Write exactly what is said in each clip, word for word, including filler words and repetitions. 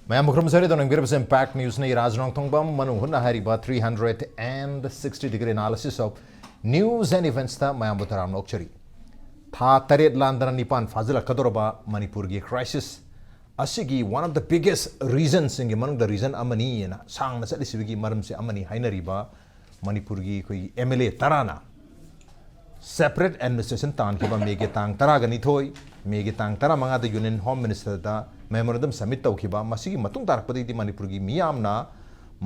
ꯃꯌꯥꯝꯕꯨ ꯈꯨꯔꯨꯝꯖꯔꯤ꯫ ꯑꯗꯣꯝꯅ ꯌꯦꯡꯕꯤꯔꯤꯕꯁꯤ Impact Newsꯅꯤ꯫ ꯔꯥꯖ ꯅꯣꯡꯊꯣꯡꯕꯝ ꯃꯅꯨꯡ ꯍꯨꯠꯅ ꯍꯥꯏꯔꯤꯕ three hundred and sixty degree analysis of news and eventsꯇ ꯃꯌꯥꯝꯕꯨ ꯇꯔꯥꯝꯅ ꯑꯣꯛꯆꯔꯤ꯫ ꯊꯥ ꯇꯔꯦꯠ ꯂꯥꯟꯗꯅ ꯅꯤꯄꯥꯟ ꯐꯥꯖꯤꯜꯂꯛꯀꯗꯧꯔꯕ ꯃꯅꯤꯄꯨꯔꯒꯤ crisis ꯑꯁꯤꯒꯤ one of the biggest reasonsꯁꯤꯡꯒꯤ ꯃꯅꯨꯡꯗ reason ꯑꯃꯅꯤꯅ ꯁꯥꯡꯅ ꯆꯠꯂꯤꯁꯤꯒꯤ ꯃꯔꯝꯁꯦ ꯑꯃꯅꯤ ꯍꯥꯏꯅꯔꯤꯕ ꯃꯅꯤꯄꯨꯔꯒꯤ ꯑꯩꯈꯣꯏꯒꯤ M L A ꯇꯔꯥꯅ separate administration ꯇꯥꯟꯈꯤꯕ ꯃꯦꯒꯤ ꯇꯥꯡ ꯇꯔꯥꯒ ꯅꯤꯊꯣꯏ, ꯃꯦꯒꯤ ꯇꯥꯡ ꯇꯔꯥꯃꯉꯥꯗ Union Home Ministerꯗ memorandum submit ꯇꯧꯈꯤꯕ, ꯃꯁꯤꯒꯤ ꯃꯇꯨꯡ ꯇꯥꯔꯛꯄꯗꯒꯤꯗꯤ ꯃꯅꯤꯄꯨꯔꯒꯤ ꯃꯤꯌꯥꯝꯅ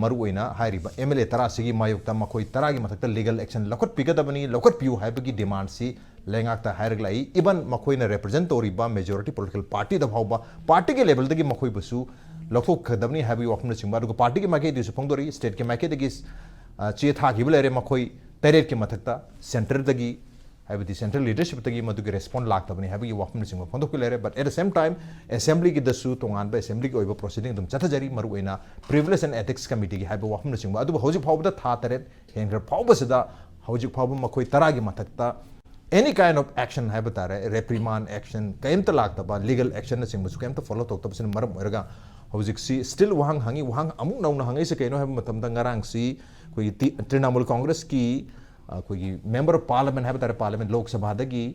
ꯃꯔꯨꯑꯣꯏꯅ ꯍꯥꯏꯔꯤꯕ M L A ꯇꯔꯥꯁꯤꯒꯤ ꯃꯥꯌꯣꯛꯇ ꯃꯈꯣꯏ ꯇꯔꯥꯒꯤ ꯃꯊꯛꯇ legal action ꯂꯧꯈꯠꯄꯤꯒꯗꯕꯅꯤ, ꯂꯧꯈꯠꯄꯤꯌꯨ ꯍꯥꯏꯕꯒꯤ demandꯁꯤ ꯂꯩꯉꯥꯛꯇ ꯍꯥꯏꯔꯒ ꯂꯥꯛꯏ꯫ Even ꯃꯈꯣꯏꯅ represent ꯇꯧꯔꯤꯕ majority political partyꯗ ꯐꯥꯎꯕ partyꯒꯤ levelꯗꯒꯤ ꯃꯈꯣꯏꯕꯨꯁꯨ ꯂꯧꯊꯣꯛꯀꯗꯕꯅꯤ ꯍꯥꯏꯕꯒꯤ ꯋꯥꯐꯝꯅꯆꯤꯡꯕ, ꯑꯗꯨꯒ partyꯒꯤ ꯃꯥꯏꯀꯩꯗꯒꯤꯁꯨ ꯐꯣꯡꯗꯣꯔꯛꯏ, stateꯀꯤ ꯃꯥꯏꯀꯩꯗꯒꯤ, ꯑ, ꯆꯦ ꯊꯥꯈꯤꯕ ꯂꯩꯔꯦ꯫ ꯃꯈꯣꯏ ꯇꯔꯦꯠꯀꯤ ꯃꯊꯛꯇ centreꯗꯒꯤ, ꯍꯥꯏꯕꯗꯤ central leadershipꯇꯒꯤ ꯃꯗꯨꯒꯤ respond ꯂꯥꯛꯇꯕꯅꯤ ꯍꯥꯏꯕꯒꯤ ꯋꯥꯐꯝꯅꯆꯤꯡꯕ ꯐꯣꯡꯗꯣꯛꯄ ꯂꯩꯔꯦ꯫ But at the same time, assemblyꯒꯤꯗꯁꯨ ꯇꯣꯉꯥꯟꯕ assemblyꯒꯤ ꯑꯣꯏꯕ proceeding ꯑꯗꯨꯝ ꯆꯠꯊꯖꯔꯤ, ꯃꯔꯨꯑꯣꯏꯅ Privilege and Ethics Committeeꯒꯤ ꯍꯥꯏꯕ ꯋꯥꯐꯝꯅꯆꯤꯡꯕ꯫ ꯑꯗꯨꯕꯨ ꯍꯧꯖꯤꯛ ꯐꯥꯎꯕꯗ ꯊꯥ ꯇꯔꯦꯠ ꯍꯦꯟꯈ꯭ꯔ ꯐꯥꯎꯕꯁꯤꯗ ꯍꯧꯖꯤꯛ ꯐꯥꯎꯕ ꯃꯈꯣꯏ ꯇꯔꯥꯒꯤ ꯃꯊꯛꯇ any kind of action ꯍꯥꯏꯕ ꯇꯥꯔꯦ, reprimand action ꯀꯔꯤꯝꯇ ꯂꯥꯛꯇꯕ, legal actionꯅꯆꯤꯡꯕꯁꯨ ꯀꯔꯤꯝꯇ follow ꯇꯧꯗꯕꯁꯤꯅ ꯃꯔꯝ ꯑꯣꯏꯔꯒ ꯍꯧꯖꯤꯛꯁꯤ still ꯋꯥꯍꯪ ꯍꯪꯉꯤ꯫ ꯋꯥꯍꯪ ꯑꯃꯨꯛ ꯅꯧꯅ ꯍꯪꯉꯛꯏꯁꯦ ꯀꯩꯅꯣ ꯍꯥꯏꯕ ꯃꯇꯝꯗ, ꯉꯔꯥꯡꯁꯤ ꯑꯩꯈꯣꯏꯒꯤ ꯇꯤ-, Trinamool Congressꯀꯤ ꯑꯩꯈꯣꯏꯒꯤ Member of Parliament ꯍꯥꯏꯕ ꯇꯥꯔꯦ, Parliament, ꯂꯣꯛ ꯁꯚꯥꯗꯒꯤ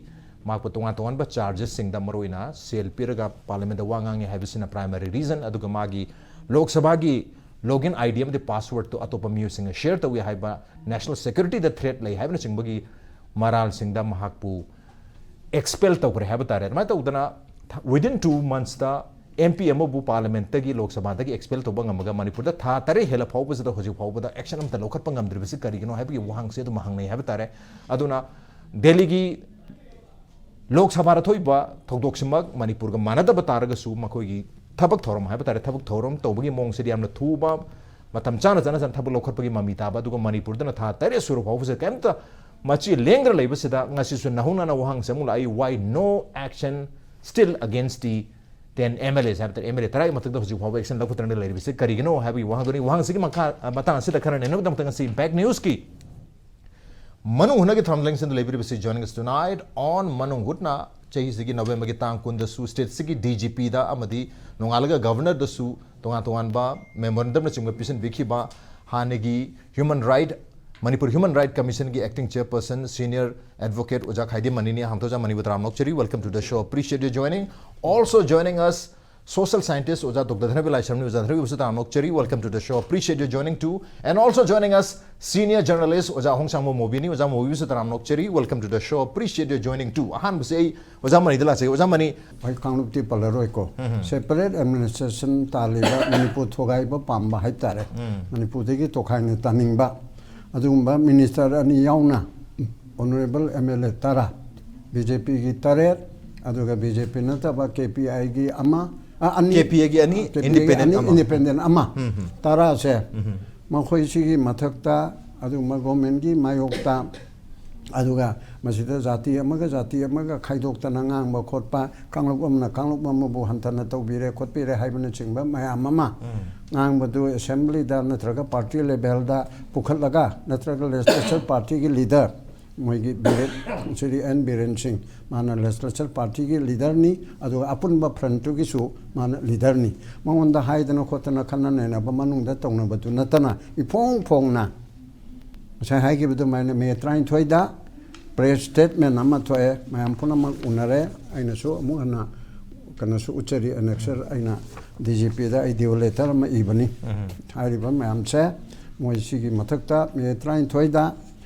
ꯃꯍꯥꯛꯄꯨ ꯇꯣꯉꯥꯟ ꯇꯣꯉꯥꯟꯕ chargesꯁꯤꯡꯗ ꯃꯔꯨꯑꯣꯏꯅ ꯁꯦꯜ ꯄꯤꯔꯒ Parliamentꯇ ꯋꯥ ꯉꯥꯡꯉꯤ ꯍꯥꯏꯕꯁꯤꯅ primary reason, ꯑꯗꯨꯒ ꯃꯥꯒꯤ ꯂꯣꯛ ꯁꯚꯥꯒꯤ login ID ꯑꯃꯗꯤ passwordꯇꯨ ꯑꯇꯣꯞꯄ ꯃꯤꯑꯣꯏꯁꯤꯡꯅ share ꯇꯧꯏ ꯍꯥꯏꯕ, national securityꯗ threat ꯂꯩ ꯍꯥꯏꯕꯅꯆꯤꯡꯕꯒꯤ ꯃꯔꯥꯜꯁꯤꯡꯗ ꯃꯍꯥꯛꯄꯨ expel ꯇꯧꯈ꯭ꯔꯦ ꯍꯥꯏꯕ ꯇꯥꯔꯦ꯫ ꯑꯗꯨꯃꯥꯏꯅ ꯇꯧꯗꯅ within two monthsꯇ MP ꯑꯃꯕꯨ Parliamentꯇꯒꯤ, ꯂꯣꯛ ꯁꯚꯥꯗꯒꯤ expel ꯇꯧꯕ ꯉꯝꯃꯒ ꯃꯅꯤꯄꯨꯔꯗ ꯊꯥ ꯇꯔꯦꯠ ꯍꯦꯜꯂ ꯐꯥꯎꯕꯁꯤꯗ ꯍꯧꯖꯤꯛ ꯐꯥꯎꯕꯗ action ꯑꯃꯠꯇ ꯂꯧꯈꯠꯄ ꯉꯝꯗ꯭ꯔꯤꯕꯁꯤ ꯀꯔꯤꯒꯤꯅꯣ ꯍꯥꯏꯕꯒꯤ ꯋꯥꯍꯪꯁꯦ ꯑꯗꯨꯝ ꯍꯪꯅꯩ ꯍꯥꯏꯕ ꯇꯥꯔꯦ꯫ ꯑꯗꯨꯅ ꯗꯦꯜꯂꯤꯒꯤ ꯂꯣꯛ ꯁꯚꯥꯗ ꯊꯣꯛꯏꯕ ꯊꯧꯗꯣꯛꯁꯤꯃꯛ ꯃꯅꯤꯄꯨꯔꯒ ꯃꯥꯟꯅꯗꯕ ꯇꯥꯔꯒꯁꯨ ꯃꯈꯣꯏꯒꯤ ꯊꯕꯛ ꯊꯧꯔꯝ ꯍꯥꯏꯕ ꯇꯥꯔꯦ, ꯊꯕꯛ ꯊꯧꯔꯝ ꯇꯧꯕꯒꯤ ꯃꯑꯣꯡꯁꯤꯗꯤ ꯌꯥꯝꯅ ꯊꯨꯕ, ꯃꯇꯝ ꯆꯥꯅ ꯆꯥꯅ ꯆꯥꯅ ꯊꯕꯛ ꯂꯧꯈꯠꯄꯒꯤ ꯃꯃꯤ ꯇꯥꯕ, ꯑꯗꯨꯒ ꯃꯅꯤꯄꯨꯔꯗꯅ ꯊꯥ ꯇꯔꯦꯠ ꯁꯨꯔ ꯐꯥꯎꯕꯁꯦ ꯀꯔꯤꯝꯇ ꯃꯆꯤ ꯂꯦꯡꯗꯅ ꯂꯩꯕꯁꯤꯗ ꯉꯁꯤꯁꯨ ꯅꯧꯍꯧꯅꯅ ꯋꯥꯍꯪꯁꯦ ꯑꯃꯨꯛ ꯂꯥꯛꯏ, "Why no action still against the ten MLAs?" ꯍꯥꯏꯕ ꯇꯥꯔꯦ, MLA ꯇꯔꯥꯒꯤ ꯃꯊꯛꯇ ꯍꯧꯖꯤꯛ ꯐꯥꯎꯕ action ꯂꯧꯈꯠꯇꯅ ꯂꯩꯔꯤꯕꯁꯤ ꯀꯔꯤꯒꯤꯅꯣ ꯍꯥꯏꯕꯒꯤ ꯋꯥꯍꯪꯗꯨꯅꯤ꯫ ꯋꯥꯍꯪꯁꯤꯒꯤ ꯃꯈꯥ, ꯃꯇꯥꯡ ꯑꯁꯤꯗ ꯈꯔ ꯅꯩꯅꯕꯒꯤꯗꯃꯛꯇ ꯉꯁꯤ Impact Newsꯀꯤ ꯃꯅꯨꯡ ꯍꯨꯠꯅꯒꯤ ꯊꯧꯔꯝ ꯂꯦꯡꯁꯤꯟꯗ ꯂꯩꯕꯤꯔꯤꯕꯁꯤ joining us tonight on ꯃꯅꯨꯡ ꯍꯨꯠꯅ꯫ ꯆꯍꯤꯁꯤꯒꯤ Novemberꯒꯤ ꯇꯥꯡ ꯀꯨꯟꯗꯁꯨ stateꯁꯤꯒꯤ DGPꯗ ꯑꯃꯗꯤ ꯅꯣꯡꯉꯥꯜꯂꯒ Governorꯗꯁꯨ ꯇꯣꯉꯥꯟ ꯇꯣꯉꯥꯟꯕ ꯃꯦꯃꯣꯔꯦꯟꯗꯝꯅꯆꯤꯡꯕ ꯄꯤꯁꯤꯟꯕꯤꯈꯤꯕ ꯍꯥꯟꯅꯒꯤ human right, Manipur human right ꯀꯃꯤꯁꯟꯒꯤ ꯑꯦꯛꯇꯤꯡ ꯆꯤꯌꯔꯄꯔꯁꯟ ꯁꯤꯅꯤꯌꯔ ꯑꯦꯗꯚꯣꯀꯦꯠ ꯑꯣꯖꯥ ꯈꯥꯏꯗꯦꯝ ꯃꯅꯤꯅꯤ꯫ ꯑꯍꯥꯟꯕꯗ ꯑꯣꯖꯥ ꯃꯅꯤꯕꯨ ꯇꯔꯥꯝꯅ ꯑꯣꯛꯆꯔꯤ, welcome to the show, appreciate your joining. Also joining us, social scientist ꯑꯣꯖꯥ ꯗꯣꯛꯇꯔ ꯙꯅꯕꯤ ꯂꯥꯏꯁ꯭ꯔꯝꯅꯤ꯫ ꯑꯣꯖꯥ ꯙꯅꯕꯤꯕꯨꯁꯨ ꯇꯔꯥꯝꯅ ꯑꯣꯛꯆꯔꯤ, welcome to the show, appreciate your joining too. And also joining us, senior journalist ꯑꯣꯖꯥ ꯑꯍꯣꯡꯁꯥꯡꯕ ꯃꯣꯕꯤꯅꯤ꯫ ꯑꯣꯖꯥ ꯃꯣꯕꯤꯕꯨꯁꯨ ꯇꯔꯥꯝꯅ ꯑꯣꯛꯆꯔꯤ, welcome to the show, appreciate your joining too. ꯑꯍꯥꯟꯕꯁꯦ ꯑꯩ ꯑꯣꯖꯥ ꯃꯅꯤꯗ ꯂꯥꯛꯆꯒꯦ꯫ ꯑꯣꯖꯥ ꯃꯅꯤ, ꯑꯩ ꯀꯥꯡꯂꯨꯞꯇꯤ ꯄꯜꯂꯔꯣꯏꯀꯣ꯫ ꯁꯦꯄꯔꯦꯠ ꯑꯦꯗꯃꯤꯅꯤꯁꯇ꯭ꯔꯦꯁꯟ ꯇꯥꯜꯂꯤꯕ, ꯃꯅꯤꯄꯨꯔ ꯊꯣꯒꯥꯏꯕ ꯄꯥꯝꯕ ꯍꯥꯏꯇꯥꯔꯦ, ꯃꯅꯤꯄꯨꯔꯗꯒꯤ ꯇꯣꯈꯥꯏꯅ ꯇꯥꯅꯤꯡꯕ ꯑꯗꯨꯒꯨꯝꯕ ꯃꯤꯅꯤꯁꯇꯔ ꯑꯅꯤ ꯌꯥꯎꯅ, ꯑꯣꯅꯔꯦꯕꯜ ꯑꯦꯝ ꯑꯦꯜ ꯑꯦ ꯇꯔꯥ, ꯕꯤ ꯖꯦ ꯄꯤꯒꯤ ꯇꯔꯦꯠ, ꯑꯗꯨꯒ ꯕꯤ ꯖꯦ ꯄꯤ ꯅꯠꯇꯕ ꯀꯦ ꯄꯤ ꯑꯥꯏꯒꯤ ꯑꯃ, ꯑ, ꯑꯅꯤ, ꯀꯦ ꯄꯤ ꯑꯥꯏꯒꯤ ꯑꯅꯤ, ꯀꯦ ꯄꯤ ꯑꯥꯏꯒꯤ ꯏꯟꯗꯤꯄꯦꯟꯗꯦꯟ ꯑꯅꯤ, ꯑꯃ꯫ ꯏꯟꯗꯤꯄꯦꯟꯗꯦꯟ ꯑꯃ, ꯎꯝ, ꯎꯝ꯫ ꯇꯔꯥꯁꯦ, ꯎꯝ, ꯎꯝ꯫ ꯃꯈꯣꯏꯁꯤꯒꯤ ꯃꯊꯛꯇ ꯑꯗꯨꯒꯨꯝꯕ ꯒꯣꯔꯃꯦꯟꯒꯤ ꯃꯥꯌꯣꯛꯇ, ꯑꯗꯨꯒ ꯃꯁꯤꯗ ꯖꯥꯇꯤ ꯑꯃꯒ ꯖꯥꯇꯤ ꯑꯃꯒ ꯈꯥꯏꯗꯣꯛꯇꯅ ꯉꯥꯡꯕ ꯈꯣꯠꯄ, ꯀꯥꯡꯂꯨꯞ ꯑꯃꯅ ꯀꯥꯡꯂꯨꯞ ꯑꯃꯕꯨ ꯍꯟꯊꯅ ꯇꯧꯕꯤꯔꯦ ꯈꯣꯠꯄꯤꯔꯦ ꯍꯥꯏꯕꯅꯆꯤꯡꯕ ꯃꯌꯥꯝ ꯑꯃ ꯎꯝ꯫ ꯉꯥꯡꯕꯗꯨ ꯑꯦꯁꯦꯝꯕ꯭ꯂꯤꯗ ꯅꯠꯇ꯭ꯔꯒ ꯄꯥꯔꯇꯤ ꯂꯦꯚꯦꯜꯗ ꯄꯨꯈꯠꯂꯒ, ꯅꯠꯇ꯭ꯔꯒ ꯂꯦꯖꯤꯁꯂꯦꯆꯔ ꯄꯥꯔꯇꯤꯒꯤ ꯂꯤꯗꯔ, ꯃꯣꯏꯒꯤ ꯕꯤꯔꯦꯟ, ꯁ꯭ꯔꯤ ꯑꯦꯟ ꯕꯤꯔꯦꯟ ꯁꯤꯡ, ꯃꯥꯅ ꯂꯦꯖꯤꯁꯂꯦꯆꯔ ꯄꯥꯔꯇꯤꯒꯤ ꯂꯤꯗꯔꯅꯤ, ꯑꯗꯨꯒ ꯑꯄꯨꯟꯕ ꯐ꯭ꯔꯟꯠꯇꯨꯒꯤꯁꯨ ꯃꯥꯅ ꯂꯤꯗꯔꯅꯤ꯫ ꯃꯉꯣꯟꯗ ꯍꯥꯏꯗꯅ ꯈꯣꯠꯇꯅ ꯈꯟꯅ ꯅꯩꯅꯕ ꯃꯅꯨꯡꯗ ꯇꯧꯅꯕꯗꯨ ꯅꯠꯇꯅ, ꯏꯐꯣꯡ ꯐꯣꯡꯅ ꯉꯁꯥꯏ ꯍꯥꯏꯈꯤꯕ ꯑꯗꯨꯃꯥꯏꯅ ꯃꯦ ꯇꯔꯥꯅꯤꯊꯣꯏꯗ ꯄ꯭ꯔꯦꯁ ꯁ꯭ꯇꯦꯠꯃꯦꯟ ꯑꯃ ꯊꯣꯛꯑꯦ, ꯃꯌꯥꯝ ꯄꯨꯝꯅꯃꯛ ꯎꯅꯔꯦ꯫ ꯑꯩꯅꯁꯨ ꯑꯃꯨꯛ ꯍꯟꯅ ꯀꯩꯅꯣꯁꯨ ꯎꯠꯆꯔꯤ, ꯑꯦꯅꯦꯛꯁꯔ ꯑꯩꯅ ꯗꯤ ꯖꯤ ꯄꯤꯗ ꯑꯩ ꯗꯤꯑꯣ ꯂꯦꯇꯔ ꯑꯃ ꯏꯕꯅꯤ꯫ ꯎꯝ꯫ ꯍꯥꯏꯔꯤꯕ ꯃꯌꯥꯝꯁꯦ ꯃꯣꯏ ꯁꯤꯒꯤ ꯃꯊꯛꯇ ꯃꯦ ꯇꯔꯥꯅꯤꯊꯣꯏꯗ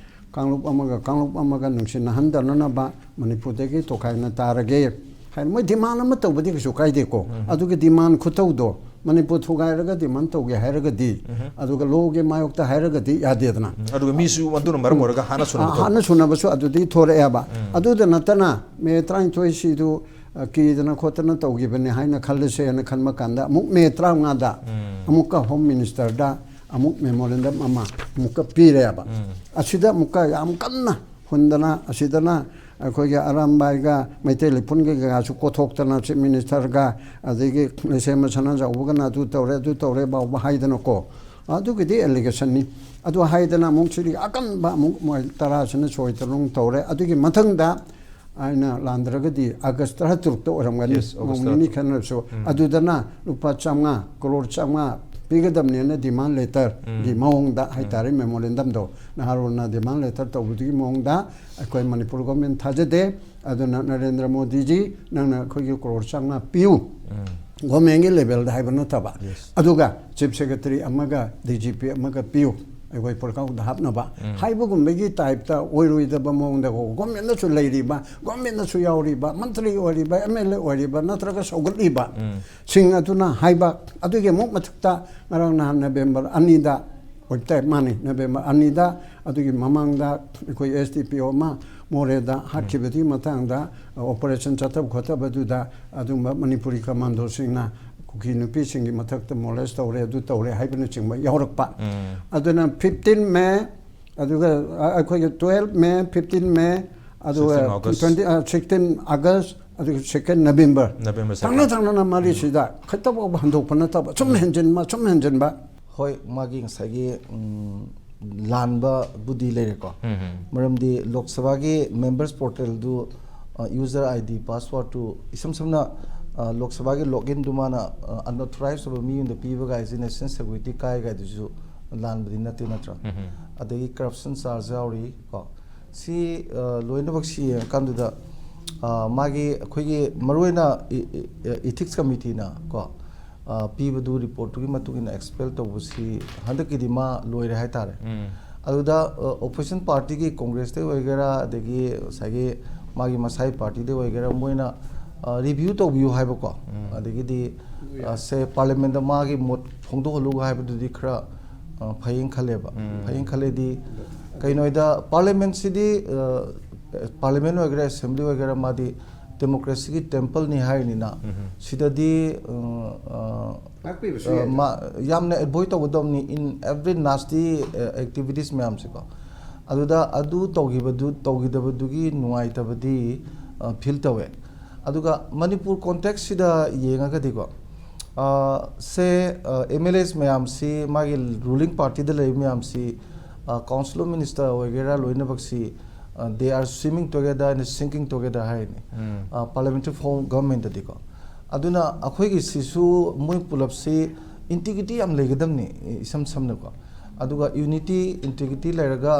ꯀꯥꯡꯂꯨꯞ ꯑꯃꯒ ꯀꯥꯡꯂꯨꯞ ꯑꯃꯒ ꯅꯨꯡꯁꯤꯅꯍꯟꯗꯅꯅꯕ ꯃꯅꯤꯄꯨꯔꯗꯒꯤ ꯇꯣꯈꯥꯏꯅ ꯇꯥꯔꯒꯦ ꯍꯥꯏꯅ ꯃꯣꯏ ꯗꯤꯃꯥꯟ ꯑꯃ ꯇꯧꯕꯗꯤ ꯀꯩꯁꯨ ꯀꯥꯏꯗꯦꯀꯣ꯫ ꯎꯝ꯫ ꯑꯗꯨꯒꯤ ꯗꯤꯃꯥꯟ ꯈꯨꯇꯧꯗꯣ, ꯃꯅꯤꯄꯨꯔ ꯊꯨꯒꯥꯏꯔꯒ ꯗꯤꯃꯥꯟ ꯇꯧꯒꯦ ꯍꯥꯏꯔꯒꯗꯤ, ꯎꯝ꯫ ꯑꯗꯨꯒ ꯂꯣꯒꯤ ꯃꯥꯌꯣꯛꯇ ꯍꯥꯏꯔꯒꯗꯤ ꯌꯥꯗꯦꯗꯅ꯫ ꯎꯝ꯫ ꯑꯗꯨꯒ ꯃꯤꯁꯨ ꯑꯗꯨꯅ ꯃꯔꯝ ꯑꯣꯏꯔꯒ ꯍꯥꯟꯅ ꯁꯨꯅꯕ ꯑ, ꯇꯧꯕ꯫ ꯍꯥꯟꯅ ꯁꯨꯅꯕꯁꯨ ꯑꯗꯨꯗꯤ ꯊꯣꯔꯛꯑꯦꯕ꯫ ꯎꯝ꯫ ꯑꯗꯨꯗ ꯅꯠꯇꯅ ꯃꯦ ꯇꯔꯥꯅꯤꯊꯣꯏꯁꯤꯗꯨ, ꯑ, ꯀꯤꯗꯅ ꯈꯣꯠꯇꯅ ꯇꯧꯈꯤꯕꯅꯤ ꯍꯥꯏꯅ ꯈꯜꯂꯁꯦꯅ ꯈꯟꯕ ꯀꯥꯟꯗ, ꯑꯃꯨꯛ ꯃꯦ ꯇꯔꯥꯃꯉꯥꯗ ꯎꯝ꯫ ꯑꯃꯨꯛꯀ ꯍꯣꯝ ꯃꯤꯅꯤꯁꯇꯔꯗ ꯑꯃꯨꯛ ꯃꯦꯃꯣꯔꯦꯟꯗꯝ ꯑꯃ ꯑꯃꯨꯛꯀ ꯄꯤꯔꯦꯕ꯫ ꯎꯝ꯫ ꯑꯁꯤꯗ ꯑꯃꯨꯛꯀ ꯌꯥꯝ ꯀꯟꯅ ꯍꯨꯟꯗꯅ, ꯑꯁꯤꯗꯅ ꯑꯩꯈꯣꯏꯒꯤ ꯑꯔꯥꯝꯕꯥꯏꯒ ꯃꯩꯇꯩ ꯂꯩꯄꯨꯟꯒ ꯀꯩꯀꯥꯁꯨ ꯀꯣꯊꯣꯛꯇꯅ, ꯆꯤꯐ ꯃꯤꯅꯤꯁꯇꯔꯒ ꯑꯗꯒꯤ ꯂꯩꯁꯦꯝꯕ ꯁꯅꯥꯖꯥꯎꯕꯒꯅ ꯑꯗꯨ ꯇꯧꯔꯦ, ꯑꯗꯨ ꯇꯧꯔꯦ ꯐꯥꯎꯕ ꯍꯥꯏꯗꯅꯀꯣ, ꯑꯗꯨꯒꯤꯗꯤ ꯑꯦꯂꯤꯒꯦꯁꯟꯅꯤ꯫ ꯑꯗꯨ ꯍꯥꯏꯗꯅ ꯑꯃꯨꯛ ꯁꯤꯗꯤ ꯑꯀꯟꯕ ꯑꯃꯨꯛ ꯃꯣꯏ ꯇꯔꯥꯁꯤꯅ ꯁꯣꯏ ꯇꯔꯨꯡ ꯇꯧꯔꯦ꯫ ꯑꯗꯨꯒꯤ ꯃꯊꯪꯗ ꯑꯩꯅ ꯂꯥꯟꯗ꯭ꯔꯒꯗꯤ ꯑꯥꯒꯁ ꯇꯔꯥꯇꯔꯨꯛꯇ ꯑꯣꯏꯔꯝꯒꯅꯤ, Yes, August ꯅꯣꯡ ꯅꯤꯅꯤ ꯇꯔꯥꯇꯔꯨꯛ꯫ ꯈꯦꯠꯅꯔꯁꯨ꯫ ꯑꯗꯨꯗꯅ ꯂꯨꯄꯥ ꯆꯥꯝꯃꯉꯥ, ꯀ꯭ꯔꯣꯔ ꯆꯥꯝꯃꯉꯥ ꯄꯤꯒꯗꯕꯅꯦꯅ demand letter ꯒꯤ ꯃꯑꯣꯡꯗ ꯍꯥꯏꯇꯥꯔꯦ, memorandum ꯗꯣ ꯅꯍꯥꯔꯣꯜꯅ demand letter ꯇꯧꯕꯗꯨꯒꯤ ꯃꯑꯣꯡꯗ ꯑꯩꯈꯣꯏ ꯃꯅꯤꯄꯨꯔ government ꯊꯥꯖꯗꯦ꯫ ꯑꯗꯨꯅ ꯅꯔꯦꯟꯗ꯭ꯔ ꯃꯣꯗꯤꯖꯤ, ꯅꯪꯅ ꯑꯩꯈꯣꯏꯒꯤ ꯀ꯭ꯔꯣꯔ ꯆꯥꯝꯃꯉꯥ ꯄꯤꯌꯨ, government ꯀꯤ level ꯗ ꯍꯥꯏꯕ ꯅꯠꯇꯕ꯫ Yes. ꯑꯗꯨꯒ chief secretary ꯑꯃꯒ D G P ꯑꯃꯒ ꯄꯤꯌꯨ, ꯑꯩꯈꯣꯏ ꯄꯨꯔꯈꯥꯎꯗ ꯍꯥꯞꯅꯕ ꯍꯥꯏꯕꯒꯨꯝꯕꯒꯤ type ꯇ ꯑꯣꯏꯔꯣꯏꯗꯕ ꯃꯑꯣꯡꯗ, government ꯅꯁꯨ ꯂꯩꯔꯤꯕ, government ꯅꯁꯨ ꯌꯥꯎꯔꯤꯕ, ꯃꯟꯇ꯭ꯔꯤ ꯑꯣꯏꯔꯤꯕ, M L A ꯑꯣꯏꯔꯤꯕ, ꯅꯠꯇ꯭ꯔꯒ ꯁꯧꯒꯠꯂꯤꯕ ꯁꯤꯡ ꯑꯗꯨꯅ ꯍꯥꯏꯕ꯫ ꯑꯗꯨꯒꯤ ꯑꯃꯨꯛ ꯃꯊꯛꯇ ꯉꯔꯥꯡ ꯅꯍꯥꯟ November ꯑꯅꯤꯗ ꯑꯣꯏꯇꯥꯏ, ꯃꯥꯅꯤ, November ꯑꯅꯤꯗ, ꯑꯗꯨꯒꯤ ꯃꯃꯥꯡꯗ ꯑꯩꯈꯣꯏ S D P O ꯑꯃ ꯃꯣꯔꯦꯗ ꯍꯥꯠꯈꯤꯕꯗꯨꯒꯤ ꯃꯇꯥꯡꯗ, ꯑ, operation ꯆꯠꯊꯕ ꯈꯣꯠꯊꯕꯗꯨꯗ ꯑꯗꯨꯝꯕ ꯃꯅꯤꯄꯨꯔꯤ commando ꯁꯤꯡꯅ ꯀꯨꯀꯤ ꯅꯨꯄꯤꯁꯤꯡꯒꯤ ꯃꯊꯛꯇ molest ꯇꯧꯔꯦ, ꯑꯗꯨ ꯇꯧꯔꯦ ꯍꯥꯏꯕꯅꯆꯤꯡꯕ ꯌꯥꯎꯔꯛꯄ꯫ ꯑꯗꯨꯅ fifteen May, ꯑꯗꯨꯒ, ꯑ, ꯑꯩꯈꯣꯏꯒꯤ twelve May, fifteen May, ꯑꯗꯨꯒ Sixteen August. Twenty, ꯑ, sixteen August, ꯑꯗꯨꯒ second November꯫ November ꯊꯪꯅ second. ꯊꯪꯅꯅ ꯃꯔꯤꯁꯤꯗ ꯈꯤꯇꯐꯥꯎꯕ ꯍꯟꯗꯣꯛꯄ ꯅꯠꯇꯕ, ꯁꯨꯝ ꯍꯦꯟꯖꯤꯟꯕ, ꯁꯨꯝ ꯍꯦꯟꯖꯤꯟꯕ꯫ ꯍꯣꯏ, ꯃꯥꯒꯤ ꯉꯁꯥꯏꯒꯤ, ꯎꯝ, ꯂꯥꯟꯕꯕꯨꯗꯤ ꯂꯩꯔꯦꯀꯣ꯫ ꯃꯔꯝꯗꯤ ꯂꯣꯛ ꯁꯚꯥꯒꯤ members portal ꯗꯨ, ꯑ, user I D, password two ꯏꯁꯝ ꯁꯝꯅ, ꯑ, ꯂꯣꯛ ꯁꯚꯥꯒꯤ login ꯗꯨ ꯃꯥꯅ, ꯑ, unauthorized ꯑꯣꯏꯕ ꯃꯤꯉꯣꯟꯗ ꯄꯤꯕ ꯀꯥꯏꯁꯦ national security ꯀꯥꯏ ꯀꯥꯏꯗꯨꯁꯨ ꯂꯥꯟꯕꯗꯤ ꯅꯠꯇꯦ, ꯅꯠꯇ꯭ꯔꯥ? ꯑꯗꯒꯤ corruption charge ꯌꯥꯎꯔꯤ ꯀꯣ꯫ ꯁꯤ, ꯑ, ꯂꯣꯏꯅꯃꯛ ꯁꯤ ꯌꯦꯡꯉꯀꯥꯟꯗꯨꯗ, ꯑ, ꯃꯥꯒꯤ ꯑꯩꯈꯣꯏꯒꯤ ꯃꯔꯨꯑꯣꯏꯅ ꯏ-, ꯏ-, ethics committee ꯅ ꯀꯣ, ꯑ, ꯄꯤꯕꯗꯨ report ꯇꯨꯒꯤ ꯃꯇꯨꯡ ꯏꯟꯅ expel ꯇꯧꯕꯁꯤ ꯍꯟꯗꯛꯀꯤꯗꯤ ꯃꯥ ꯂꯣꯏꯔꯦ ꯍꯥꯏꯇꯥꯔꯦ꯫ ꯑꯗꯨꯗ, ꯑ, opposition party ꯒꯤ Congress ꯇꯩ ꯑꯣꯏꯒꯦꯔꯥ, ꯑꯗꯒꯤ ꯉꯁꯥꯏꯒꯤ ꯃꯥꯒꯤ ꯃꯁꯥꯒꯤ party ꯗꯩ ꯑꯣꯏꯒꯦꯔꯥ, ꯃꯣꯏꯅ, ꯑ, review ꯇꯧꯕꯤꯌꯨ ꯍꯥꯏꯕꯀꯣ, ꯑꯗꯒꯤꯗꯤ, ꯑ, ꯁꯦ parliament ꯇ ꯃꯥꯒꯤ ꯃꯣꯠ ꯐꯣꯡꯗꯣꯛꯍꯜꯂꯨ ꯍꯥꯏꯕꯗꯨꯗꯤ ꯈꯔ, ꯑ, ꯐꯩꯌꯦꯅ ꯈꯜꯂꯦꯕ꯫ ꯐꯩꯌꯦꯅ ꯈꯜꯂꯦꯗꯤ ꯀꯩꯅꯣꯗ parliament ꯁꯤꯗꯤ, ꯑ, parliament ꯑꯣꯏꯒꯦꯔꯥ, assembly ꯑꯣꯏꯒꯦꯔꯥ, ꯃꯥꯗꯤ democracy ꯒꯤ temple ꯅꯤ ꯍꯥꯏꯔꯤꯅꯤꯅ, ꯁꯤꯗꯗꯤ, ꯑ, ꯑ, ꯉꯥꯛꯄꯤꯕꯁꯨ ꯑ, ꯌꯥꯏ꯫ ꯃꯥ-, ꯌꯥꯝꯅ avoid ꯇꯧꯒꯗꯕꯅꯤ in every nasty, ꯑ, activities ꯃꯌꯥꯝꯁꯦꯀꯣ꯫ ꯑꯗꯨꯗ ꯑꯗꯨ ꯇꯧꯈꯤꯕꯗꯨ, ꯇꯧꯈꯤꯗꯕꯗꯨꯒꯤ ꯅꯨꯡꯉꯥꯏꯇꯕꯗꯤ, ꯑ, feel ꯇꯧꯋꯦ꯫ ꯑꯗꯨꯒ ꯃꯅꯤꯄꯨꯔ context ꯁꯤꯗ ꯌꯦꯡꯉꯒꯗꯤꯀꯣ, ꯑ, ꯁꯦ, ꯑ, M L As ꯃꯌꯥꯝꯁꯤ, ꯃꯥꯒꯤ ruling party ꯗ ꯂꯩꯔꯤꯕ ꯃꯌꯥꯝꯁꯤ, ꯑ, Council of Minister ꯑꯣꯏꯒꯦꯔꯥ, ꯂꯣꯏꯅꯃꯛꯁꯤ, they are swimming together and sinking together ꯍꯥꯏꯅꯤ꯫ Parliamentary form governmentꯇꯗꯤꯀꯣ꯫ ꯑꯗꯨꯅ ꯑꯩꯈꯣꯏꯒꯤ ꯁꯤꯁꯨ ꯃꯣꯏ ꯄꯨꯂꯞꯁꯤ integrity ꯌꯥꯝ ꯂꯩꯒꯗꯕꯅꯤ ꯏꯁꯝ ꯁꯝꯅꯀꯣ꯫ ꯑꯗꯨꯒ unity, integrity ꯂꯩꯔꯒ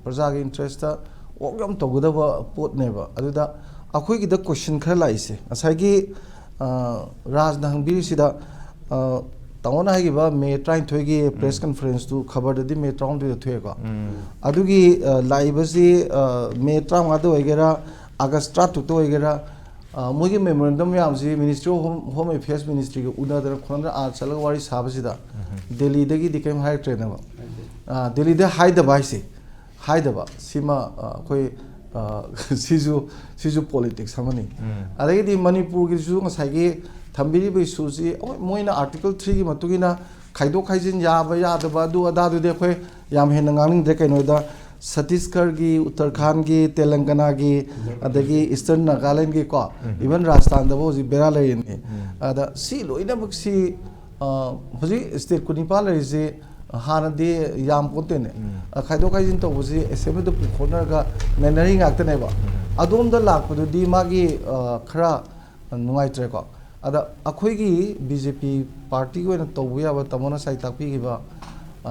ꯄ꯭ꯔꯖꯥꯒꯤ interestꯇ work ꯌꯥꯝ ꯇꯧꯒꯗꯕ ꯄꯣꯠꯅꯦꯕ꯫ ꯑꯗꯨꯗ ꯑꯩꯈꯣꯏꯒꯤꯗ question ꯈꯔ ꯂꯥꯛꯏꯁꯦ ꯉꯁꯥꯏꯒꯤ ꯔꯥꯖꯅ ꯍꯪꯕꯤꯔꯤꯁꯤꯗ, ꯇꯥꯃꯣꯅ ꯍꯥꯏꯈꯤꯕ ꯃꯦ ꯇꯔꯥꯅꯤꯊꯣꯏꯒꯤ press conferenceꯇꯨ ꯈꯕꯔꯗꯗꯤ ꯃꯦ ꯇꯔꯥꯍꯨꯝꯗꯣꯏꯗ ꯊꯣꯛꯑꯦꯀꯣ꯫ ꯑꯗꯨꯒꯤ ꯂꯥꯛꯏꯕꯁꯤ ꯃꯦ ꯇꯔꯥꯃꯉꯥꯗ ꯑꯣꯏꯒꯦꯔꯥ, ꯑꯥꯒꯁ ꯇꯔꯥꯇꯔꯨꯛꯇ ꯑꯣꯏꯒꯦꯔꯥ, ꯃꯣꯏꯒꯤ memorandum ꯃꯌꯥꯝꯁꯤ Ministry of Home, Home Affairs Ministryꯒ ꯎꯅꯗꯅ ꯈꯣꯠꯅꯗꯅ ꯑꯥ ꯆꯠꯂꯒ ꯋꯥꯔꯤ ꯁꯥꯕꯁꯤꯗ ꯗꯦꯜꯂꯤꯗꯒꯤꯗꯤ ꯀꯔꯤꯝ ꯍꯥꯏꯔꯛꯇ꯭ꯔꯦꯅꯦꯕ꯫ ꯗꯦꯜꯂꯤꯗ ꯍꯥꯏꯗꯕ ꯍꯥꯏꯁꯦ, ꯍꯥꯏꯗꯕ ꯁꯤꯃ ꯑꯩꯈꯣꯏ ꯁꯤꯁꯨ, ꯁꯤꯁꯨ politics ꯑꯃꯅꯤ꯫ ꯑꯗꯒꯤꯗꯤ ꯃꯅꯤꯄꯨꯔꯒꯤꯁꯨ ꯉꯁꯥꯏꯒꯤ ꯊꯝꯕꯤꯔꯤꯕ issueꯁꯤ, ꯍꯣꯏ, ꯃꯣꯏꯅ Article threeꯒꯤ ꯃꯇꯨꯡ ꯏꯟꯅ ꯈꯥꯏꯗꯣꯛ ꯈꯥꯏꯖꯤꯟ ꯌꯥꯕ ꯌꯥꯗꯕ ꯑꯗꯨ ꯑꯗꯥꯗꯨꯗꯤ ꯑꯩꯈꯣꯏ ꯌꯥꯝ ꯍꯦꯟꯅ ꯉꯥꯡꯅꯤꯡꯗ꯭ꯔꯦ꯫ ꯀꯩꯅꯣꯗ ꯁꯠꯇꯤꯁꯒꯔꯒꯤ, ꯎꯠꯇꯔꯈꯥꯟꯒꯤ, ꯇꯦꯂꯪꯒꯅꯥꯒꯤ, ꯑꯗꯒꯤ Eastern Nagalandꯒꯤ ꯀꯣ, even ꯔꯥꯖꯁꯊꯥꯟꯗꯕꯨ ꯍꯧꯖꯤꯛ ꯕꯦꯔꯥ ꯂꯩꯔꯤꯅꯤ꯫ ꯑꯗ ꯁꯤ ꯂꯣꯏꯅꯃꯛꯁꯤ ꯍꯧꯖꯤꯛ state ꯀꯨꯟꯅꯤꯄꯥꯜ ꯂꯩꯔꯤꯁꯤ ꯍꯥꯟꯅꯗꯤ ꯌꯥꯝ ꯄꯣꯠꯇꯦꯅꯦ꯫ ꯈꯥꯏꯗꯣꯛ ꯈꯥꯏꯖꯤꯟ ꯇꯧꯕꯁꯤ assemblyꯗ ꯄꯨꯈꯣꯠꯅꯔꯒ ꯅꯩꯅꯔꯤ ꯉꯥꯛꯇꯅꯦꯕ꯫ ꯑꯗꯣꯝꯗ ꯂꯥꯛꯄꯗꯨꯗꯤ ꯃꯥꯒꯤ ꯈꯔ ꯅꯨꯡꯉꯥꯏꯇ꯭ꯔꯦꯀꯣ꯫ ꯑꯗ ꯑꯩꯈꯣꯏꯒꯤ BJP partyꯒꯤ ꯑꯣꯏꯅ ꯇꯧꯕ ꯌꯥꯕ, ꯇꯥꯃꯣꯅ ꯉꯁꯥꯏ ꯇꯥꯛꯄꯤꯈꯤꯕ,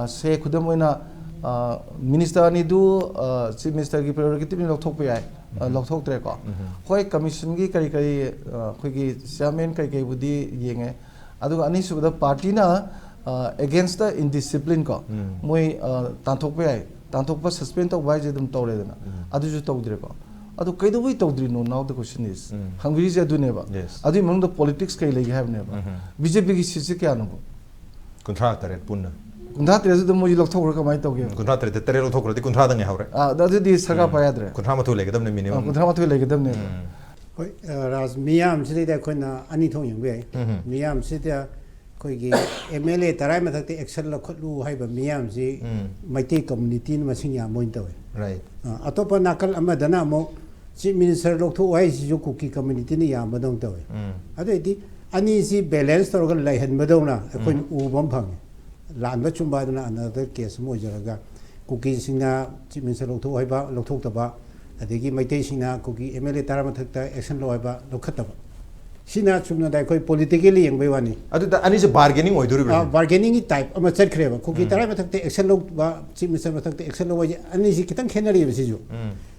ꯁꯦ ꯈꯨꯗꯝ ꯑꯣꯏꯅ minister ꯑꯅꯤꯗꯨ Chief Ministerꯒꯤ prerogative ꯂꯧꯊꯣꯛꯄ ꯌꯥꯏ, ꯂꯧꯊꯣꯛꯇ꯭ꯔꯦꯀꯣ꯫ ꯍꯣꯏ, commissionꯒꯤ ꯀꯔꯤ ꯀꯔꯤ ꯑꯩꯈꯣꯏꯒꯤ chairman ꯀꯔꯤ ꯀꯔꯤꯕꯨꯗꯤ ꯌꯦꯡꯉꯦ, ꯑꯗꯨꯒ ꯑꯅꯤꯁꯨꯕꯗ partyꯅ against the indiscipline ꯀꯣ, ꯃꯣꯏ ꯇꯥꯟꯊꯣꯛꯄ ꯌꯥꯏ, ꯇꯥꯟꯊꯣꯛꯄ, suspend ꯇꯧꯕ ꯍꯥꯏꯁꯦ ꯑꯗꯨꯝ ꯇꯧꯔꯦꯗꯅ꯫ ꯑꯗꯨꯁꯨ ꯇꯧꯗ꯭ꯔꯦꯀꯣ꯫ ꯑꯗꯨ ꯀꯩꯗꯧꯕꯩ ꯇꯧꯗ꯭ꯔꯤꯅꯣ? Now the question is, ꯍꯪꯕꯤꯔꯤꯁꯦ ꯑꯗꯨꯅꯦꯕ꯫ ꯑꯗꯨꯒꯤ ꯃꯅꯨꯡꯗ politics ꯀꯩ ꯂꯩꯒꯦ ꯍꯥꯏꯕꯅꯦꯕ꯫ BJPꯒꯤ seatꯁꯦ ꯀꯌꯥꯅꯣꯕ? ꯀꯨꯟꯊ꯭ꯔꯥ ꯇꯔꯦꯠ ꯄꯨꯟꯅ꯫ ꯀꯨꯟꯊ꯭ꯔꯥ ꯇꯔꯦꯠꯁꯤꯗ ꯃꯣꯏꯁꯨ ꯂꯧꯊꯣꯛꯈ꯭ꯔ ꯀꯃꯥꯏꯅ ꯇꯧꯒꯦ? ꯀꯨꯟꯊ꯭ꯔꯥ ꯇꯔꯦꯠꯇ ꯇꯔꯦꯠ ꯂꯧꯊꯣꯛꯈ꯭ꯔꯗꯤ ꯀꯨꯟꯊ꯭ꯔꯥꯗ ꯉꯥꯏꯍꯧꯔꯦ꯫ ꯑꯗꯨꯗꯤ ꯁꯔꯀꯥꯔ ꯄꯥꯏ ꯌꯥꯗ꯭ꯔꯦ꯫ ꯀꯨꯟꯊ꯭ꯔꯥ ꯃꯥꯊꯣꯏ ꯂꯩꯒꯗꯕꯅꯦ minimum꯫ ꯀꯨꯟꯊ꯭ꯔꯥ ꯃꯥꯊꯣꯏ ꯂꯩꯒꯗꯕꯅꯦꯕ꯫ ꯍꯣꯏ, ꯔꯥꯖ, ꯃꯤꯌꯥꯝꯁꯤꯗꯩꯗ ꯑꯩꯈꯣꯏꯅ ꯑꯅꯤ ꯊꯣꯛꯅ ꯌꯦꯡꯕ ꯌꯥꯏ꯫ ꯃꯤꯌꯥꯝꯁꯤꯗ ꯑꯩꯈꯣꯏꯒꯤ MLA ꯇꯔꯥ ꯃꯊꯛꯇ action ꯂꯧꯈꯠꯂꯨ ꯍꯥꯏꯕ ꯃꯤꯌꯥꯝꯁꯤ ꯃꯩꯇꯩ communityꯅ ꯃꯁꯤꯡ ꯌꯥꯝꯕ ꯑꯣꯏꯅ ꯇꯧꯋꯦ꯫ ꯑꯇꯣꯞꯄ ꯅꯥꯀꯜ ꯑꯃꯗꯅ ꯑꯃꯨꯛ Chief Minister ꯂꯧꯊꯣꯛꯎ ꯍꯥꯏꯁꯤꯁꯨ ꯀꯨꯀꯤ communityꯅ ꯌꯥꯝꯕꯗꯧꯅ ꯇꯧꯋꯦ꯫ ꯑꯗꯨ ꯑꯣꯏꯗꯤ ꯑꯅꯤꯁꯤ balance ꯇꯧꯔꯒ ꯂꯩꯍꯟꯕꯗꯧꯅ ꯑꯩꯈꯣꯏꯅ ꯎꯕ ꯑꯃ ꯐꯪꯉꯦ꯫ ꯂꯥꯟꯕ ꯆꯨꯝꯕ ꯑꯗꯨꯅ another case ꯑꯃ ꯑꯣꯏꯖꯔꯒ, ꯀꯨꯀꯤꯁꯤꯡꯅ Chief Minister ꯂꯧꯊꯣꯛꯎ ꯍꯥꯏꯕ, ꯂꯧꯊꯣꯛꯇꯕ, ꯑꯗꯒꯤ ꯃꯩꯇꯩꯁꯤꯡꯅ ꯀꯨꯀꯤ ꯑꯦꯝ ꯑꯦꯜ ꯑꯦ ꯇꯔꯥ ꯃꯊꯛꯇ ꯑꯦꯛꯁꯟ ꯂꯧ ꯍꯥꯏꯕ ꯂꯧꯈꯠꯇꯕ꯫ ꯁꯤꯅ ꯆꯨꯝꯅꯗ ꯑꯩꯈꯣꯏ ꯄꯣꯂꯤꯇꯤꯀꯦꯜꯂꯤ ꯌꯦꯡꯕꯩ ꯋꯥꯅꯤ꯫ ꯑꯗꯨꯗ ꯑꯅꯤꯁꯦ ꯕꯥꯔꯒꯦꯅꯤꯡ ꯑꯣꯏꯗꯣꯔꯤꯕ꯭ꯔꯥ? ꯕꯥꯔꯒꯦꯅꯤꯡꯒꯤ ꯇꯥꯏꯞ ꯑꯃ ꯆꯠꯈ꯭ꯔꯦꯕ꯫ ꯀꯨꯀꯤ ꯇꯔꯥ ꯃꯊꯛꯇ ꯑꯦꯛꯁꯟ ꯂꯧꯕ, ꯆꯤꯐ ꯃꯤꯅꯤꯁꯇꯔ ꯃꯊꯛꯇ ꯑꯦꯛꯁꯟ ꯂꯧꯕ ꯍꯥꯏꯁꯦ ꯑꯅꯤꯁꯤ ꯈꯤꯇꯪ ꯈꯦꯠꯅꯔꯤꯕ ꯁꯤꯁꯨ꯫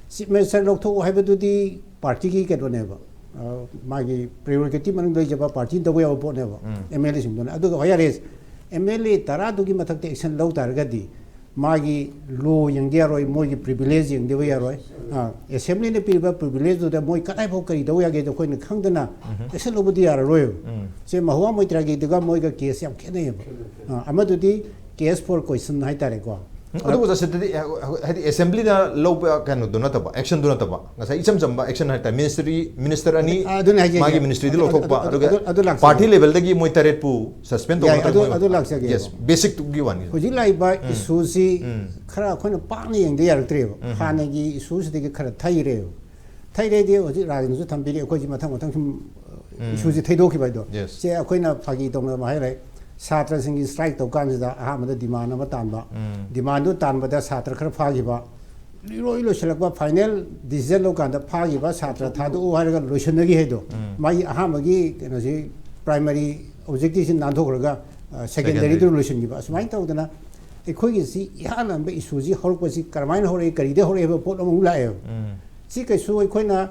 ꯆꯤꯐ ꯃꯤꯅꯤꯁꯇꯔ ꯂꯧꯊꯣꯛꯎ ꯍꯥꯏꯕꯗꯨꯗꯤ ꯄꯥꯔꯇꯤꯒꯤ ꯀꯩꯅꯣꯅꯦꯕ, ꯑ, ꯃꯥꯒꯤ ꯄ꯭ꯔꯤꯌꯣꯔꯤꯇꯤ ꯃꯅꯨꯡꯗ ꯂꯩꯖꯕ ꯄꯥꯔꯇꯤꯅ ꯇꯧꯕ ꯌꯥꯕ ꯄꯣꯠꯅꯦꯕ꯫ ꯑꯦꯝ ꯑꯦꯜ ꯑꯦꯁꯤꯡꯗꯨꯅ꯫ ꯑꯗꯨꯒ ꯍꯣꯏ ꯌꯥꯔꯦ, ꯑꯦꯝ ꯑꯦꯜ ꯑꯦ ꯇꯔꯥꯗꯨꯒꯤ ꯃꯊꯛꯇ ꯑꯦꯛꯁꯟ ꯂꯧ ꯇꯥꯔꯒꯗꯤ ꯃꯥꯒꯤ ꯂꯣ ꯌꯦꯡꯗ ꯌꯥꯔꯣꯏ, ꯃꯣꯏꯒꯤ ꯄ꯭ꯔꯤꯚꯤꯂꯦꯖ ꯌꯦꯡꯗꯕ ꯌꯥꯔꯣꯏ꯫ ꯑꯦꯁꯦꯝꯕ꯭ꯂꯤꯅ ꯄꯤꯔꯤꯕ ꯄ꯭ꯔꯤꯚꯤꯂꯦꯖꯇꯨꯗ ꯃꯣꯏ ꯀꯗꯥꯏꯐꯥꯎ ꯀꯔꯤ ꯇꯧ ꯌꯥꯒꯦꯗꯣ ꯑꯩꯈꯣꯏꯅ ꯈꯪꯗꯅ ꯑꯦꯛꯁꯟ ꯂꯧꯕꯗꯤ ꯌꯥꯔꯔꯣꯏꯕ꯫ ꯁꯦ ꯃꯍꯨꯋꯥ ꯃꯣꯏꯇ꯭ꯔꯥꯒꯤꯗꯨꯒ ꯃꯣꯏꯒ ꯀꯦꯁ ꯌꯥꯝ ꯈꯦꯠꯅꯩꯌꯦꯕ꯫ ꯑ, ꯑꯃꯗꯨꯗꯤ case for question ꯍꯥꯏꯇꯥꯔꯦꯀꯣ꯫ ꯑꯗꯨꯕꯨ ꯁꯤꯗꯗꯤ ꯍꯥꯏꯗꯤ ꯑꯦꯁꯦꯝꯕ꯭ꯂꯤꯅ ꯂꯧꯕ ꯀꯩꯅꯣꯗꯨ ꯅꯠꯇꯕ, ꯑꯦꯛꯁꯟꯗꯨ ꯅꯠꯇꯕ, ꯉꯁꯥꯏ ꯏꯆꯝ ꯆꯝꯕ ꯑꯦꯛꯁꯟ ꯍꯥꯏꯇꯥꯔꯦ, ꯃꯤꯅꯤꯁꯇ꯭ꯔꯤ, ꯃꯤꯅꯤꯁꯇꯔ ꯑꯅꯤ ꯑꯗꯨꯅ ꯍꯥꯏꯖꯩ ꯃꯥꯒꯤ ꯃꯤꯅꯤꯁꯇ꯭ꯔꯤꯗꯤ ꯂꯧꯊꯣꯛꯄ꯫ ꯑꯗꯨꯒ ꯑꯗꯨ ꯂꯥꯛꯆꯒꯦ꯫ ꯄꯥꯔꯇꯤ ꯂꯦꯚꯦꯜꯗꯒꯤ ꯃꯣꯏ ꯇꯔꯦꯠꯄꯨ ꯁꯁꯄꯦꯟ ꯇꯧꯕ ꯌꯥꯏ, ꯅꯠꯇ꯭ꯔꯣ? ꯑꯗꯨ- ꯃꯣꯏ ꯑꯗꯨ ꯂꯥꯛꯆꯒꯦꯕ꯫ ꯌꯦꯁ, ꯕꯦꯁꯤꯛꯇꯨꯒꯤ ꯋꯥꯅꯤ꯫ ꯍꯧꯖꯤꯛ ꯂꯥꯛꯏꯕ ꯏꯁꯨꯁꯤ ꯈꯔ ꯑꯩꯈꯣꯏꯅ ꯄꯥꯛꯅ ꯌꯦꯡꯗ ꯌꯥꯔꯛꯇ꯭ꯔꯦꯕ꯫ ꯍꯥꯟꯅꯒꯤ ꯏꯁꯨꯁꯤꯗꯒꯤ ꯈꯔ ꯊꯩꯔꯦꯕ꯫ ꯊꯩꯔꯦꯗꯤ ꯍꯧꯖꯤꯛ ꯔꯥꯖꯦꯟꯗ꯭ꯔꯁꯨ ꯊꯝꯕꯤꯔꯤ, ꯑꯩꯈꯣꯏꯁꯤ ꯃꯊꯪ ꯃꯊꯪ ꯁꯨꯝ ꯏꯁꯨꯁꯤ ꯊꯩꯗꯣꯛꯈꯤꯕ ꯍꯥꯏꯗꯣ꯫ Yes. ꯁꯦ ꯑꯩꯈꯣꯏꯅ ꯐꯥꯒꯤ ꯇꯧꯅꯕ ꯍꯥꯏꯔꯦ, ꯁꯥꯇ꯭ꯔꯁꯤꯡꯒꯤ ꯁ꯭ꯇ꯭ꯔꯥꯏꯛ ꯇꯧ ꯀꯥꯟꯁꯤꯗ ꯑꯍꯥꯟꯕꯗ ꯗꯤꯃꯥꯟ ꯑꯃ ꯇꯥꯟꯕ, ꯗꯤꯃꯥꯟꯗꯨ ꯇꯥꯟꯕꯗ ꯁꯥꯇ꯭ꯔ ꯈꯔ ꯐꯥꯈꯤꯕ, ꯂꯣꯏ ꯂꯣꯏꯁꯤꯜꯂꯛꯄ ꯐꯥꯏꯅꯦꯜ ꯗꯤꯁꯤꯖꯟ ꯂꯧꯀꯥꯟꯗ ꯐꯥꯈꯤꯕ ꯁꯥꯇ꯭ꯔ ꯊꯥꯗꯣꯛꯎ ꯍꯥꯏꯔꯒ ꯂꯣꯏꯁꯤꯟꯅꯈꯤ ꯍꯥꯏꯗꯣ꯫ ꯃꯥꯒꯤ ꯑꯍꯥꯟꯕꯒꯤ ꯀꯩꯅꯣꯁꯤ, ꯄ꯭ꯔꯥꯏꯃꯔꯤ ꯑꯣꯕꯖꯦꯛꯇꯤꯚꯁꯤ ꯅꯥꯟꯊꯣꯛꯈ꯭ꯔꯒ ꯁꯦꯀꯦꯟꯗꯔꯤꯗꯨ ꯂꯣꯏꯁꯤꯟꯈꯤꯕ꯫ ꯑꯁꯨꯃꯥꯏꯅ ꯇꯧꯗꯅ ꯑꯩꯈꯣꯏꯒꯤꯁꯤ ꯏꯍꯥꯟ ꯍꯥꯟꯕ ꯏꯁꯨꯁꯤ ꯍꯧꯔꯛꯄꯁꯤ ꯀꯔꯝꯍꯥꯏꯅ ꯍꯧꯔꯛꯏ, ꯀꯔꯤꯗ ꯍꯧꯔꯛꯏ ꯍꯥꯏꯕ ꯄꯣꯠ ꯑꯃꯃꯨꯛ ꯂꯥꯛꯑꯦꯕ꯫ ꯁꯤ ꯀꯩꯁꯨ ꯑꯩꯈꯣꯏꯅ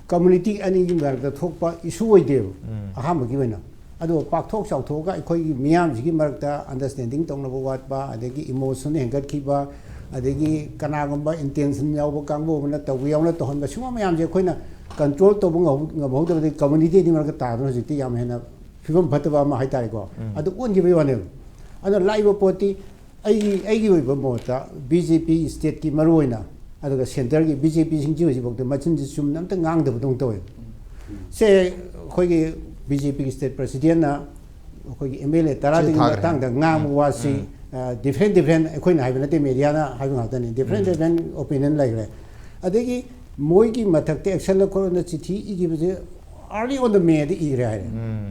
ꯀꯝꯃꯨꯅꯤꯇꯤ ꯑꯅꯤꯒꯤ ꯃꯔꯛꯇ ꯊꯣꯛꯄ ꯏꯁꯨ ꯑꯣꯏꯗꯦꯕ ꯑꯍꯥꯟꯕꯒꯤ ꯑꯣꯏꯅ꯫ ꯑꯗꯨꯒ ꯄꯥꯛꯊꯣꯛ ꯆꯥꯎꯊꯣꯛꯑꯒ ꯑꯩꯈꯣꯏꯒꯤ ꯃꯤꯌꯥꯝꯁꯤꯒꯤ ꯃꯔꯛꯇ ꯑꯟꯗꯔꯁꯇꯦꯟꯗꯤꯡ ꯇꯧꯅꯕ ꯋꯥꯠꯄ, ꯑꯗꯒꯤ ꯏꯃꯣꯁꯟ ꯍꯦꯟꯒꯠꯈꯤꯕ, ꯑꯗꯒꯤ ꯀꯅꯥꯒꯨꯝꯕ ꯏꯟꯇꯦꯟꯁꯟ ꯌꯥꯎꯕ ꯀꯥꯡꯕꯨ ꯑꯃꯅ ꯇꯧꯕ ꯌꯥꯎꯅ ꯇꯧꯍꯟꯕ, ꯁꯤꯒꯨꯝꯕ ꯃꯌꯥꯝꯁꯦ ꯑꯩꯈꯣꯏꯅ ꯀꯟꯇ꯭ꯔꯣꯜ ꯇꯧꯕ ꯉꯝꯍꯧ- ꯉꯝꯍꯧꯗꯕꯗꯒꯤ ꯀꯝꯃꯨꯅꯤꯇꯤ ꯑꯅꯤ ꯃꯔꯛꯇ ꯇꯥꯗꯅ ꯍꯧꯖꯤꯛꯇꯤ ꯌꯥꯝ ꯍꯦꯟꯅ ꯐꯤꯕꯝ ꯐꯠꯇꯕ ꯑꯃ ꯍꯥꯏꯇꯥꯔꯦꯀꯣ꯫ ꯑꯗꯨ ꯑꯣꯟꯈꯤꯕꯒꯤ ꯋꯥꯅꯦꯕ꯫ ꯑꯗꯣ ꯂꯥꯛꯏꯕ ꯄꯣꯠꯇꯤ ꯑꯩꯒꯤ ꯑꯩꯒꯤ ꯑꯣꯏꯕ ꯃꯣꯠꯇ ꯕꯤ ꯖꯦ ꯄꯤ ꯁ꯭ꯇꯦꯠꯀꯤ ꯃꯔꯨ ꯑꯣꯏꯅ, ꯑꯗꯨꯒ ꯁꯦꯟꯇꯔꯒꯤ ꯕꯤ ꯖꯦ ꯄꯤꯁꯤꯡꯁꯤ ꯍꯧꯖꯤꯛꯐꯥꯎꯗ ꯃꯆꯤꯟꯁꯤ ꯆꯨꯝꯅ ꯑꯝꯇ ꯉꯥꯡꯗꯕꯗꯧꯅ ꯇꯧꯋꯦ꯫ ꯁꯦ ꯑꯩꯈꯣꯏꯒꯤ ꯕꯤ ꯖꯦ ꯄꯤꯒꯤ ꯁ꯭ꯇꯦꯠ ꯄ꯭ꯔꯁꯤꯗꯦꯟꯅ ꯑꯩꯈꯣꯏꯒꯤ ꯑꯦꯝ ꯑꯦꯜ ꯑꯦ ꯇꯔꯥꯗꯨꯒꯤ ꯊꯥꯈ꯭ꯔꯦ꯫ ꯃꯇꯥꯡꯗ ꯉꯥꯡꯕ ꯋꯥꯁꯤ ꯗꯤꯐ꯭ꯔꯦꯟ ꯗꯤꯐ꯭ꯔꯦꯟ, ꯑꯩꯈꯣꯏꯅ ꯍꯥꯏꯕ ꯅꯠꯇꯦ, ꯃꯦꯗꯤꯌꯥꯅ ꯍꯥꯏꯕ ꯉꯥꯛꯇꯅꯤ, ꯗꯤꯐ꯭ꯔꯦꯟ ꯗꯤꯐ꯭ꯔꯦꯟ ꯑꯣꯄꯤꯅꯤꯌꯟ ꯂꯩꯈ꯭ꯔꯦ꯫ ꯑꯗꯒꯤ ꯃꯣꯏꯒꯤ ꯃꯊꯛꯇ ꯑꯦꯛꯁꯟ ꯂꯧꯈꯠꯂꯣꯅ ꯆꯤꯊꯤ ꯏꯈꯤꯕꯁꯦ ꯑꯥꯔꯂꯤ ꯑꯣꯟ ꯗ ꯃꯦꯗ ꯏꯈ꯭ꯔꯦ ꯍꯥꯏꯔꯦ꯫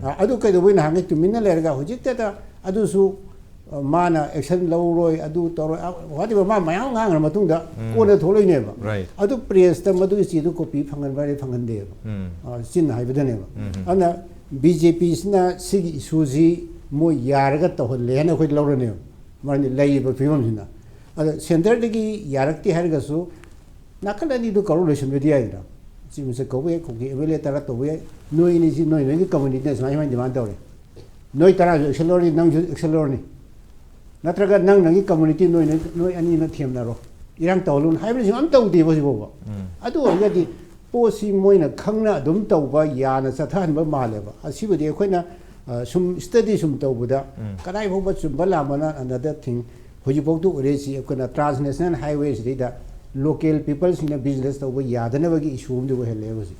ꯑ, ꯑꯗꯨ ꯀꯩꯗꯧꯕꯩ ꯅꯍꯥꯟꯒꯩ ꯇꯨꯃꯤꯟꯅ ꯂꯩꯔꯒ ꯍꯧꯖꯤꯛꯇꯗ ꯑꯗꯨꯁꯨ ꯃꯥꯅ action ꯂꯧꯔꯣꯏ, ꯑꯗꯨ ꯇꯧꯔꯣꯏ, ꯋꯥꯗꯤꯕ ꯃꯥ ꯃꯌꯥꯝ ꯉꯥꯡꯈ꯭ꯔ ꯃꯇꯨꯡꯗ ꯀꯣꯟꯅ ꯊꯣꯛꯂꯛꯏꯅꯦꯕ꯫ Right. ꯑꯗꯨ pressꯇ ꯃꯗꯨꯒꯤ ꯆꯦꯗꯨ copy ꯐꯪꯍꯟꯕ꯭ꯔꯥ ꯐꯪꯍꯟꯗꯦꯕ꯫ ꯎꯝ. ꯑ, ꯆꯤꯟ ꯍꯥꯏꯕꯗꯅꯦꯕ꯫ ꯎꯝ. ꯑꯗꯨꯅ BJPꯁꯤꯅ ꯁꯤꯒꯤ issueꯁꯤ ꯃꯣꯏ ꯌꯥꯔꯒ ꯇꯧꯍꯜꯂꯦ ꯍꯥꯏꯅ ꯑꯩꯈꯣꯏ ꯂꯧꯔꯅꯦꯕ, ꯃꯔꯝꯗꯤ ꯂꯩꯔꯤꯕ ꯐꯤꯕꯝꯁꯤꯅ꯫ ꯑꯗ centreꯗꯒꯤ ꯌꯥꯔꯛꯇꯦ ꯍꯥꯏꯔꯒꯁꯨ ꯅꯥꯀꯜ ꯑꯅꯤꯗꯨ ꯀꯧꯔ ꯂꯣꯏꯁꯤꯟꯕꯗꯤ ꯌꯥꯏꯗꯅ꯫ Chief Minister ꯀꯧꯕ ꯌꯥꯏ, ꯈꯣꯡꯀꯤ MLA ꯇꯔꯥ ꯇꯧꯕ ꯌꯥꯏ, ꯅꯣꯏ ꯑꯅꯤꯁꯤ ꯅꯣꯏ ꯅꯣꯏꯒꯤ communityꯅ ꯁꯨꯃꯥꯏ ꯁꯨꯃꯥꯏꯅ demand ꯇꯧꯔꯦ, ꯅꯣꯏ ꯇꯔꯥꯁꯨ action ꯂꯧꯔꯅꯤ, ꯅꯪꯁꯨ action ꯂꯧꯔꯅꯤ, ꯅꯠꯇ꯭ꯔꯒ ꯅꯪ ꯅꯪꯒꯤ community ꯅꯣꯏ ꯅꯣꯏ ꯅꯣꯏ ꯑꯅꯤꯅ ꯊꯦꯝꯅꯔꯣ, ꯏꯔꯥꯡ ꯇꯧꯍꯜꯂꯨꯅ ꯍꯥꯏꯕꯅꯆꯤꯡꯕ ꯑꯝ ꯇꯧꯗꯦꯕ ꯍꯧꯖꯤꯛ ꯐꯥꯎꯕ꯫ ꯑꯗꯨ ꯑꯣꯏꯔꯒꯗꯤ ꯄꯣꯠꯁꯤ ꯃꯣꯏꯅ ꯈꯪꯅ ꯑꯗꯨꯝ ꯇꯧꯕ, ꯌꯥꯅ ꯆꯠꯊꯍꯟꯕ ꯃꯥꯜꯂꯦꯕ꯫ ꯑꯁꯤꯕꯨꯗꯤ ꯑꯩꯈꯣꯏꯅ, ꯑ, ꯁꯨꯝ study ꯁꯨꯝ ꯇꯧꯕꯗ ꯀꯗꯥꯏ ꯐꯥꯎꯕ ꯆꯨꯝꯕ ꯂꯥꯟꯕꯅ another thing꯫ ꯍꯧꯖꯤꯛꯐꯥꯎꯗ ꯎꯔꯦ ꯁꯤ ꯑꯩꯈꯣꯏꯅ transnational highwayꯁꯤꯗꯩꯗ local peopleꯁꯤꯡꯅ business ꯇꯧꯕ ꯌꯥꯗꯅꯕꯒꯤ issue ꯑꯃꯗꯤ ꯑꯣꯏꯍꯜꯂꯦꯕ ꯍꯧꯖꯤꯛ꯫